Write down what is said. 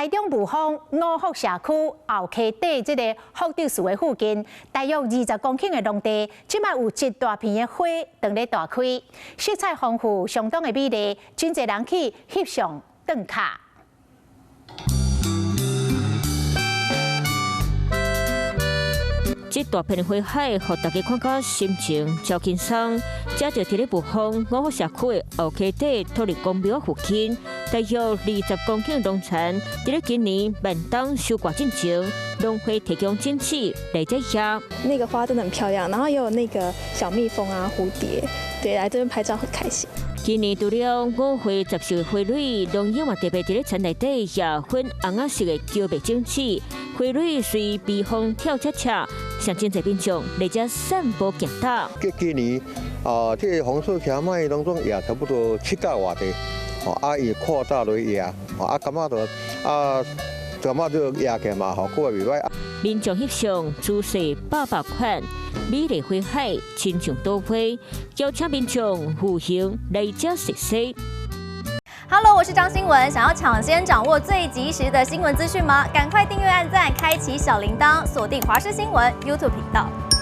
台中霧峰五福社區後溪底這个福德祠的附近，大約20公頃的農地，這擺有一大片的花正咧大開，色彩豐富，相當的美麗，真濟人去翕相轉卡。這大片花海，予大家看甲心情真輕鬆。這就佇咧霧峰五福社區的後溪底土地公廟附近，大約20公頃農田，佇咧今年慢冬收割進前，農會提供種子來這遐。那個花真的很漂亮，然後又有那個小蜜蜂啊、蝴蝶，對，來這邊拍照很開心。今年除了五花十色花蕊，農友嘛特別佇咧田內底撒粉紅仔色的蕎麥種子，花蕊隨微風跳恰恰，上真濟民眾來遮散步行走。今年啊，這个紅色蕎麥攏總壓差不多七甲外塊，吼啊伊擴大來壓，吼啊感覺就啊感覺這個壓起來嘛，效果也袂䆀。民眾翕相姿勢百百款，美麗花海親像朵花，邀請民眾有閒來遮踅踅。 Hello，我是張新文，想要搶先掌握最及時的新聞資訊嗎？趕快訂閱、按讚、開啟小鈴鐺，鎖定華視新聞 YouTube 頻道。